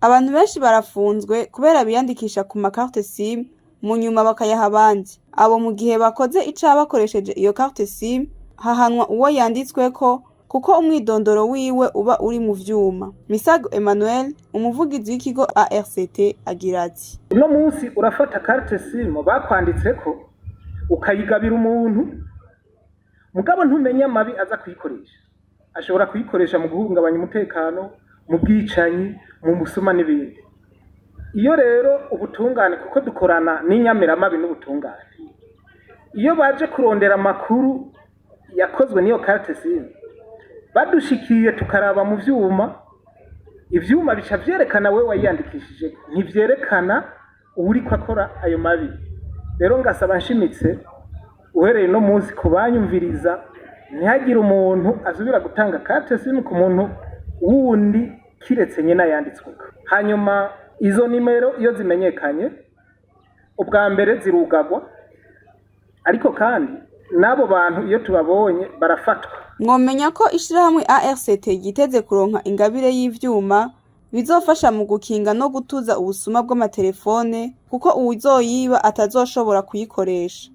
Abantu benshi barafunzwe kubera biyandikisha ku ma carte SIM, mu nyuma bakayaha abandi. Abo mu gihe bakoze icaha bakoresheje iyo carte SIM, hahanwa uwo yanditsweko kuko umwidondoro wiwe uba uri mu vyuma. Misago Emmanuel, umuvugizi w'ikigo ARCT, agira ati: Uno munsi urafata carte SIM bakwanditseko ukayigabira umuntu, mugabo ntumenye amabi aza kuyikoresha. Ashobora kuyikoresha mu guhungabanya umutekano, mu bwicanyi, mu busuma n'ibindi. Iyo rero ubutungane, kuko dukorana n'inyamiramabi n'ubutungane, iyo baje kurondera amakuru yakozwe n'iyo carte SIM, badushikiye tukaraba mu vyuma, ivyuma bica vyerekana wewe wayiyandikishije, ntivyerekana uwuriko akora ayo mabi. Rero ngasaba nshimitse, uhereye no munsi, kubanyumviriza, ntihagire umuntu asubira gutanga carte SIM ku muntu wundi kiretse nyene yanditsweko. Hanyuma izo nimero iyo zimenyekanye ubwa mbere zirugagwa, ariko kandi n'abo bantu iyo tubabonye barafatwa. Mwomenya ko ishirahamwe ARCT ryiteze kuronka ingabire y'ivyuma bizofasha mu gukinga no gutuza ubusuma bw'amatelefone, kuko uwuzoyiba atazoshobora kuyikoresha.